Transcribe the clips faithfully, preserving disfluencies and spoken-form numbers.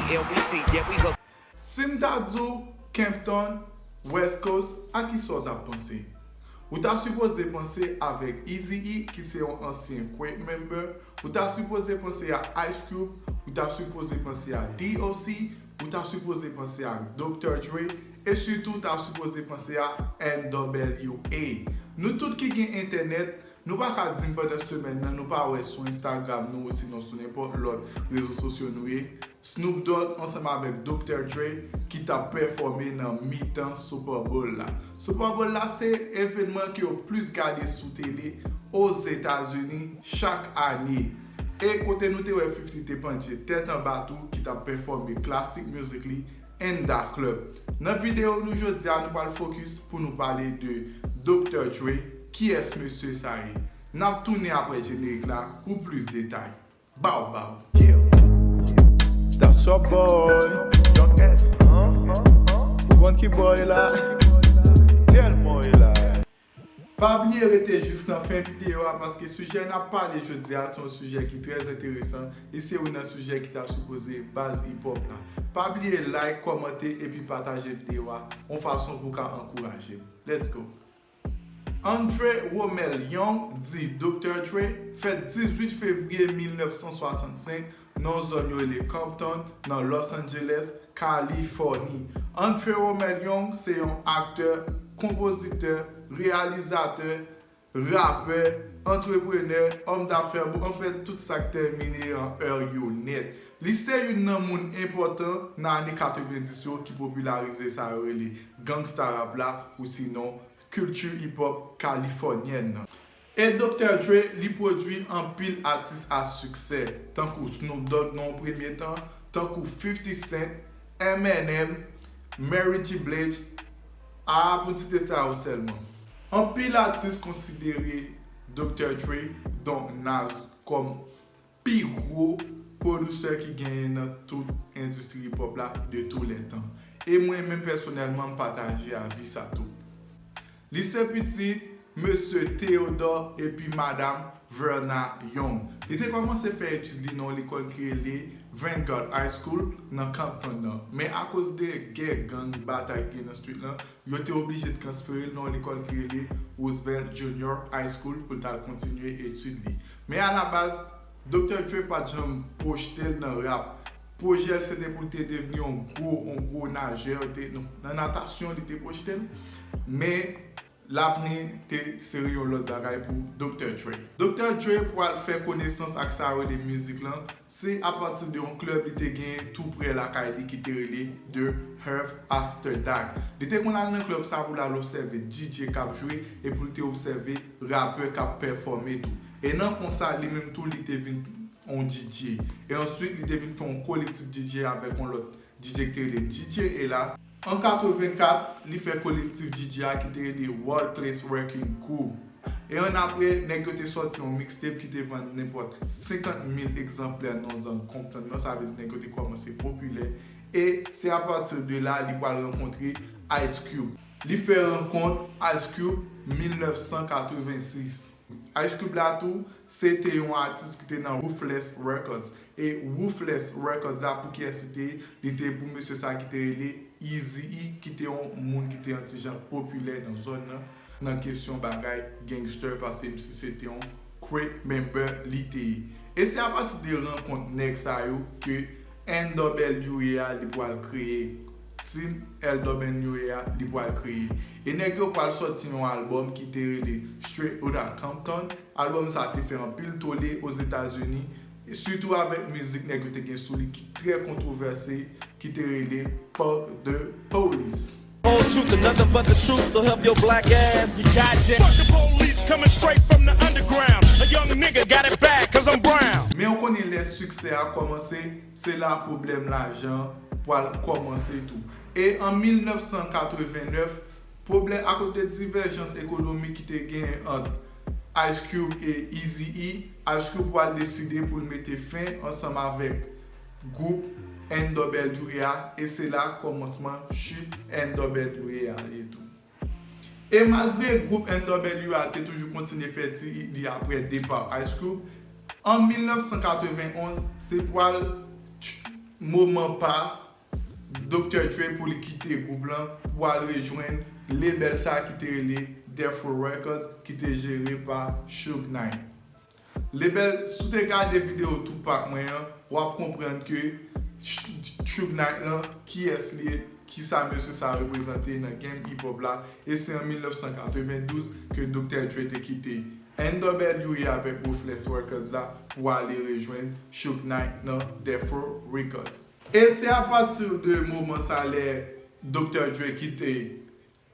M we see, yeah, we hook. Si m ta di w Compton, West Coast, a kisa w t ap panse? Ou ta sipoze panse avèk Eazy-E, ki se yon ansyen Quake member, ou ta sipoze panse a Ice Cube, ou ta sipoze panse a D O C, ou ta sipoze panse a Dokta Dre, e sitou ou ta sipoze panse a N W A. Nou tout ki gen entènèt, nou pa ka di m pandan semèn nan nou pa wè sou Instagram nou osinon sou nenpòt lòt rezo sosyo nou ye, Snoop Dogg ansanm avèk Dokta Dre ki t ap pèfòme nan mitan Super Bowl la. Super Bowl la se evènman ke yo plis gade sou tele Ozetazini chak ane. E kote nou te wè fifty te pandje tèt anba tou ki t ap pèfòme classic music li in the club. Nan videyo nou jodi a nou pral fokis pou nou pale de Dokta Dre, kiyès mesye sa ye. N ap tounen apre jenerik la pou plis detay. Bow bow. That's your boy. Don't ask. Ou konn ki boy la? Tèlman e la. Pa bliye rete jis nan fen videyo a paske sijè n ap pale jodi a se yon sijè ki trè enteresan e se youn nan sijè ki ta sipoze baz hip hop la. Pa bliye like, kòmante epi pataje videyo a yon fason pou w ka ankouraje m. Let's go! Andre Romelle Young, di Dokta Dre, fèt dizuit fevriye mil nèf san swasannsenk nan yon zòn yo rele Compton, nan Los Angeles, Kalifòni. Andre Romelle Young se yon aktè, konpozitè, reyalizatè, rapè, antreprenè, òm dafè, bon, anfèt, tout sa k tèmine an è yo nèt. Li se youn nan moun enpòtan nan ane katrevendis yo ki popilarize sa yo rele gangsta rap la, ou sinon kilti hip hop kalifònyèn nan. E Dokta Dre, li pwodui anpil atis a siksè, tankou Snoop Dogg nan yon premye tan, tankou fifty Cent, Eminem, Mary J. Blige, a pou n site sa yo sèlman. Anpil atis konsidere Dokta Dre, don Nas, kòm pi gwo pwodisè ki genyen nan tout endistri hip hop la de tou lè tan. E mwen menm pèsonèlman m pataje avi sa tou. Li se pitit Mesye Theodore epi Madam Verna Young. Li te kòmanse fè etid li nan yon lekòl ki rele Vanguard High School nan Compton nan. Men akoz de gè gang, batay ki gen nan street lan, yo te oblije transfere l nan yon lekòl ki rele Roosevelt Junior High School pou l t al kontinye etid li. Men alabaz, Dokta Dre pa t janm pwojte l nan rap. Pwojè l se te pou l te devni yon gwo, yon gwo najè, te, nan natasyon li te pwojte l. Men lavni te sere yon lòt bagay pou Dokta Dre. Dokta Dre pral fè konesans ak sa yo rele mizik lan, se apati de yon klèb li te genyen tou prè lakay li ki te rele The Hearth After Dark. Li te konn al nan klèb sa pou l al obsève D J k ap jwe e pou l te obsève rapè k ap pèfòme tou. E nan konsa, li menm tou li te vin yon D J. E answit, li te vin fè yon kolektif D J avèk yon lòt D J ki te rele D J Ela. An katrevenkat, li fè kolektif D J a ki te rele World Class Wrecking Crew. E annapre, nèg yo te sòti yon mixtape ki te vann nenpòt senkant mil egzanplè nan zòn Compton nan, sa vle di nèg yo te kòmanse popilè. E se apati de la li pral rankontre Ice Cube. Li fè rankont Ice Cube mil nèf san katrevensis. Ice Cube la tou, se te yon atis ki te nan Ruthless Records. E Ruthless Records la, pou kiyès li te ye? Li te pou mesye sa ki te rele Eazy-E, ki te yon moun ki te yon ti jan popilè nan zòn nan, nan kesyon bagay gangster, paske M C se te yon Crip member li te ye. E se apati de rankont nèg sa yo ke N W A li pral kreye. Team N W A li pral kreye. E nèg yo pral sòti yon albòm ki te rele Straight Outta Compton. Albòm sa te fè anpil tole Ozetazini, e sitou avèk mizik nèg yo te gen sou li ki trè kontwovèse, ki te rele Fuck the Police. Whole truth and nothing but the truth, so help your black ass. Fuck the police coming straight from the underground. A young nigga got it bad cause I'm brown. Men w konnen lè siksè a kòmanse, se la pwoblèm lajan pral kòmanse tou. E an mil nèf san katreven nèf, pwoblèm akoz de divèjans ekonomik ki te genyen ant Ice Cube e Eazy-E, Ice Cube pral deside pou l mete fen ansanm avèk gwoup N W A, e se la kòmansman chit N W A ye tou. E malgre gwoup N W A te toujou kontinye fè ti hit li apre depa Ice Cube, an mil nèf san katreven onz, se pral moman pa Doktè Dre pou li kite gwoup lan pou al rejwenn lebèl sa ki te rele Death Row Records ki te jere pa Suge Knight. Lebèl, si w te gade videyo Tupac mwen an, w ap konprann ke Suge Knight lan, kiyès li ye, kisa mesye sa reprezante nan game hip hop la, e se an mil nèf san katrevendouz ke Doktè Dre te kite N W A avèk Ruthless Records la pou ale rejwenn Suge Knight nan Death Row Records. E se apati de moman sa lè Doktè Dre kite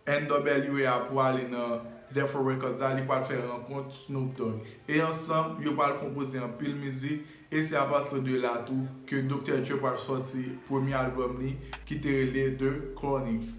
N W A pou ale nan Death Row Records la, li pral fè rankont Snoop Dogg. E ansanm, yo pral konpoze anpil mizik, e se apati de la tou ke Doktè Dre pral sòti premye albòm li ki te rele The Chronic.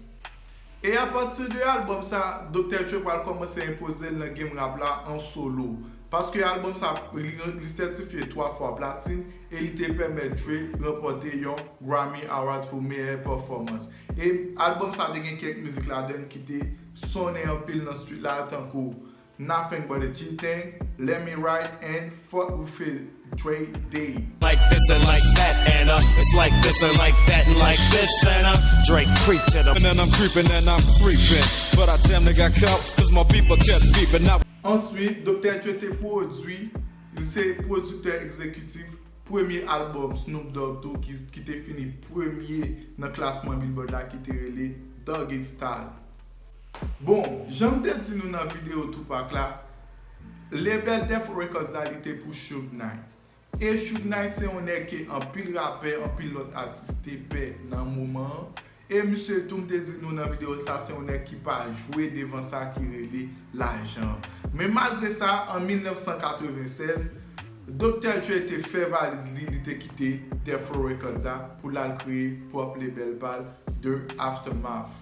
E apati de albòm sa, Doktè Dre pral kòmanse enpoze l nan game rap la an solo. Paske albòm sa, li, li sètifye twa fwa platin e li te pèmèt Dre ranpòte yon Grammy Awards pou meyè pèfòmans. E albòm sa te gen kèk mizik ladan l ki te sonnen anpil nan street la, tankou Nothing But a G Thing, Let Me Ride, and Fuck With It, Dre Day. Like this and like that, and uh, it's like this and like that, and like this, and uh, Drake creep to the. And then I'm creeping and I'm creeping, but I damn near got caught, cause my beeper kept beeping. Now Answit, Doktè Dre te pwodui, li se pwodiktè egzekitif premye albòm Snoop Dogg tou ki, ki te fini premye nan klasman Billboard la ki te rele Doggy Style. Bon, jan m te di nou nan videyo Tupac la, lebèl Death Row Records la li te pou Suge Knight. E Suge Knight se yon nèg ke anpil rapè, anpil lòt atis te pè nan moman an. E misye tou m te di nou nan videyo sa se yon nèg ki pa jwe devan sa ki rele lajan. Men malgre sa, an mil nèf san katrevennsèz, Doktè Dre te fè valiz li, li te kite Death Row Records la pou l al kreye pwòp lebèl pa l, The Aftermath.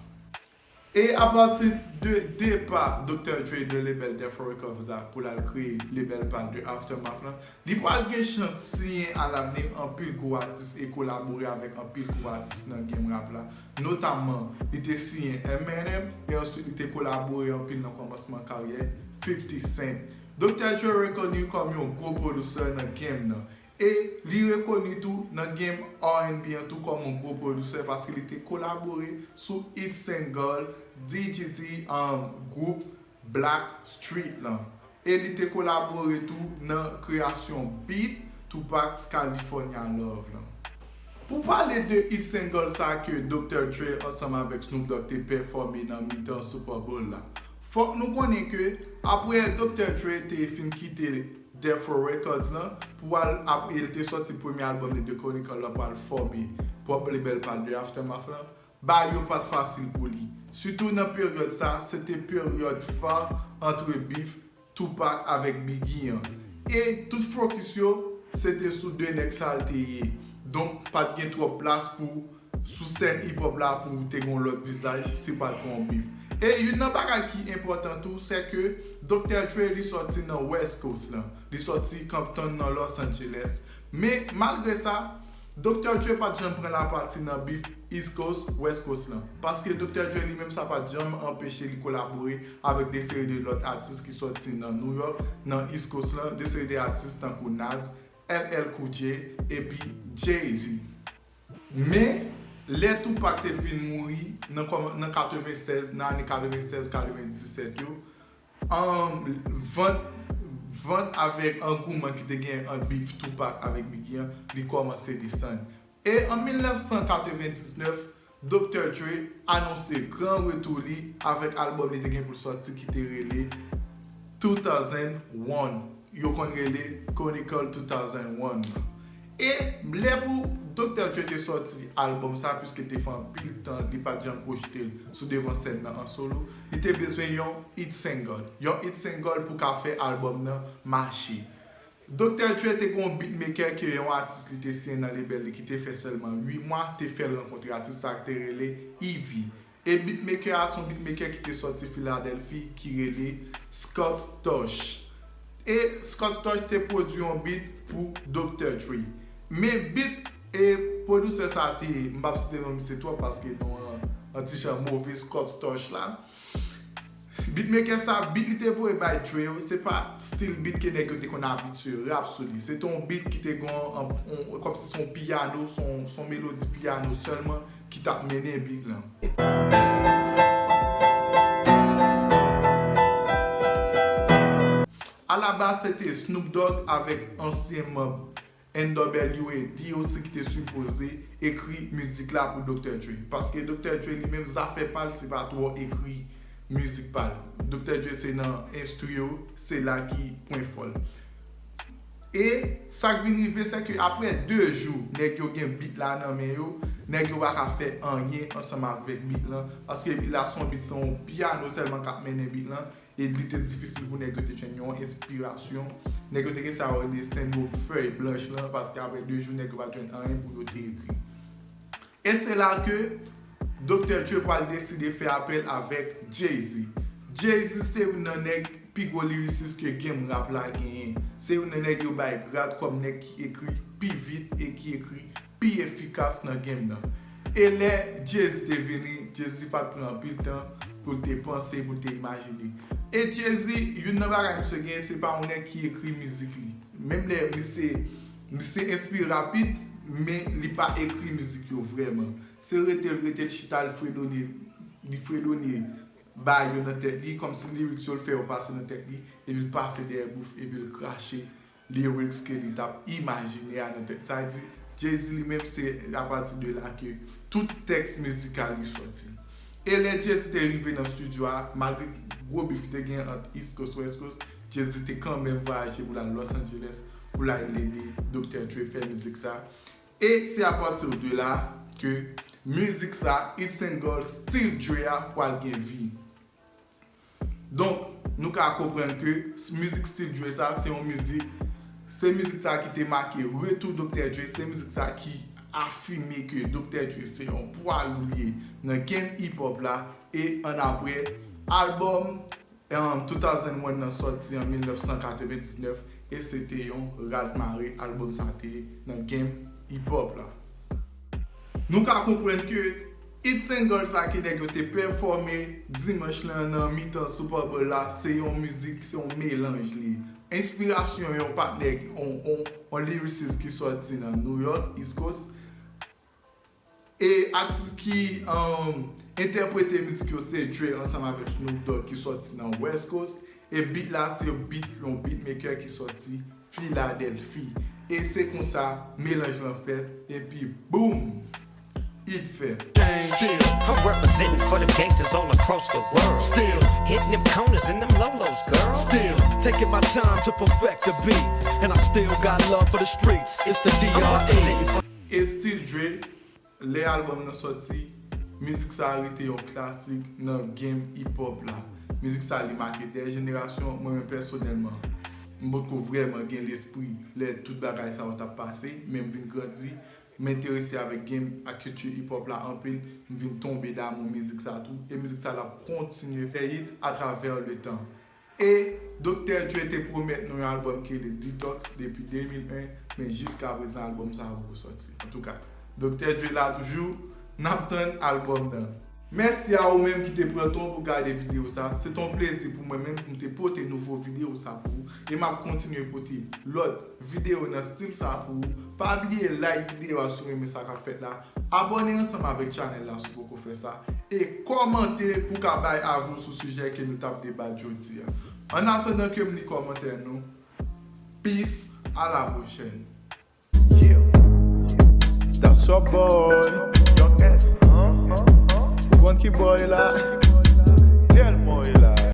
E apati de depa Doktè Dre de lebèl Death Row Records la pou l al kreye lebèl pa l The Aftermath lan, li pral gen chans siyen alavni anpil gwo atis e kolabore avèk anpil gwo atis nan game rap la. Notamman, li te siyen Eminem e answit li te kolabore anpil nan kòmansman karyè fifty Cent. Doktè Dre rekoni kòm yon gwo pwodisè nan game nan. E li rekoni tou nan game R and B an tou kòm yon gwo pwodisè paske li te kolabore sou hit single D G D um, gwoup Black Street lan. E li te kolabore tou nan kreyasyon beat Tupac California Love lan. Pou pale de hit single sa ke Doktè Dre ansanm avèk Snoop Dogg te pèfòme nan mitan Super Bowl la, fòk nou konnen ke apre Doktè Dre te fin kite Death Row Records lan pou al ap e l te sòti premye albòm li The Chronic lan pou al fòme pwòp lebèl pa l The Aftermath lan, bagay yo pa t fasil pou li. Sitou nan peryòd sa, se te peryòd fa antre bif Tupac avèk Biggie an. E tout fokis yo, se te sou de nèg sa l te ye. Donk, pa t gen twòp plas pou sou sèn hip hop la pou te gen yon lòt vizaj si pa t gen yon bif. E youn nan bagay ki enpòtan tou, se ke Doktè Dre li sòti nan West Coast lan. Li sòti Compton nan Los Angeles. Men malgre sa, Doktè Dre pa t janm pran lapati nan bif East Coast, West Coast lan. Paske Doktè Dre li menm sa pa t janm anpeche li kolabore avèk de seri de lòt atis ki sòti nan New York, nan East Coast lan, de seri de atis tankou Nas, L L Cool J, epi Jay-Z. Men, lè Tupac te fin mouri nan kòm- nan katrevennsèz, nan ane katrevennsèz katrevendisèt yo, um, vant, vant avèk angouman ki te gen ant bif Tupac avèk Biggie an, li kòmanse desann. E an mil nèf san katrevendiznèf, Doktè Dre anonse gran retou li avèk albòm li te gen pou l sòti ki te rele two thousand one. Yo konn rele Chronic two thousand one. E lè pou Doktè Dre te sòti albòm sa, piske te fè anpil tan li pa t janm pwojte l sou devan sèn nan an solo, li te bezwen yon hit single. Yon hit single pou ka fè albòm nan mache. Doktè Dre te gen yon beatmaker ke yon atis li te siyen nan lebèl li ki te fè sèlman uit mwa, te fè l rankontre atis sa ki te rele Ivy. E beatmaker a se yon beatmaker ki te sòti Filadèlfi ki rele Scott Storch. E Scott Storch te pwodui yon beat pou Doktè Dre. Men beat e pwodisè sa te, m p ap site non misye twòp paske non an, an ti jan move Scott Storch la. Beatmaker sa, beat li te voye bay Dre yo, se pa stil beat ke nèg yo te konn abitye rap sou li. Se te yon beat ki te gen yon, yon, kòmsi se yon piyano, se yon, se yon melodi piyano sèlman ki t ap mennen beat lan. Alabaz, se te Snoop Dogg avèk ansyen manm N W A D O C ki te sipoze ekri mizik la pou Doktè Dre. Paske Doktè Dre li menm, zafè pa l, se pa twò ekri mizik pa l. Doktè Dre se nan enstri yo, se la ki pwen fò l. E sa k vin rive, se ke apre de jou, nèg yo gen beat la nan men yo, nèg yo pa ka fè anyen ansanm avèk beat lan, paske beat la se yon beat, se yon piyano sèlman k ap mennen beat lan, e li te difisil pou nèg yo te jwenn yon enspirasyon. Nèg yo te gen sa yo rele sendwom fèy blanch lan, paske apre de jou, nèg yo pa t jwenn anyen pou yo te ekri. E se la ke Doktè Dre pral deside fè apèl avèk Jay-Z. Jay-Z se youn nan nèg pi gwo lirisis ke game rap la genyen. Se youn nan nèg yo bay grad kòm nèg ki ekri pi vit e ki ekri pi efikas nan game nan. E lè Jay-Z te vini, Jay-Z pa t pran anpil tan pou l te panse, pou l te imajine. E Jay-Z, youn nan bagay misye genyen, se pa yon nèg ki ekri mizik li. Menm lè misye, misye enspire rapid, men li pa ekri mizik yo vrèman. Se rete l, rete l chita, l fredone, li fredone bay yo nan tèt li, kòmsi lyrics yo l fè yo pase nan tèt li, epi l pase dèyè bouf, epi l krache lyrics ke li t ap imajine a nan tèt. Sa vle di, Jay-Z li menm, se apati de la ke tout tèks mizikal li sòti. E lè Jay-Z te rive nan estidyo a, malgre gwo bif ki te gen ant East Coast, West Coast, Jay-Z te kanmenm vwayaje pou l al Los Angeles, pou l al ede Doktè Dre fè mizik sa. E se apati de la ke mizik sa, hit single Still Dre a, pral gen vi. Donk, nou ka konprann ke s-, mizik Still Dre sa, se yon mizik, se mizik sa ki te make retou Doktè Dre, se mizik sa ki afime ke Doktè Dre se yon pwa lou li ye nan game hip hop la, e annapre, albòm, um, two thousand one nan sòti an mil nèf san katrevendiznèf, e se te yon rad mare albòm sa te ye nan game hip hop la. Nou ka konprann ke hit single sa ke nèg yo te pèfòme dimanch lan nan mitan Super Bowl la, se yon mizik, se yon melanj li. Enspirasyon yon patnè, yon, yon, yon lyricist ki sòti nan New York, East Coast. E atis ki, um, entèprete mizik yo se Dre ansanm avèk Snoop Dogg ki sòti nan West Coast. E beat la se beat yon beatmaker ki sòti Filadèlfi. E se konsa melanj lan fèt, epi boom! Hit fèt. Still, I'm representing for them gangsters all across the world. Still, hitting them corners in them lolos, girl. Still, taking my time to perfect the beat. And I still got love for the streets. It's the D R E. E Still Dre, lè albòm nan sòti, mizik sa a rete yon klasik nan game hip hop la. Mizik sa a li make dè jenerasyon. Mwen menm pèsonèlman, m potko vrèman gen lespri lè tout bagay sa yo t ap pase, men m vin grandi, m enterese avèk game ak kilti hip hop la anpil, m vin tonbe damou mizik sa tou, e mizik sa l ap kontinye fè hit atravè le tan. E Doktè Dre te pwomèt nou yon albòm ki rele Detox depi de mil en, men jiskaprezan albòm sa a poko sòti. Antouka, Doktè Dre la toujou, n ap tann albòm nan. Mèsi a ou menm ki te pran tan pou gade videyo sa. Se t on plezi pou mwen menm pou m te pote nouvo videyo sa pou ou. E m ap kontinye pote lòt videyo nan stil sa pou ou. Pa bliye like videyo a si w renmen sa k ap fèt la. Abòne ansanm avèk chanèl la si w poko fè sa. E kòmante pou w ka bay avi w sou sijè ke nou t ap debat jodi a. Annatandan ke m li kòmantè nou, peace, à la prochaine. That's your boy. Ou konn ki boy la?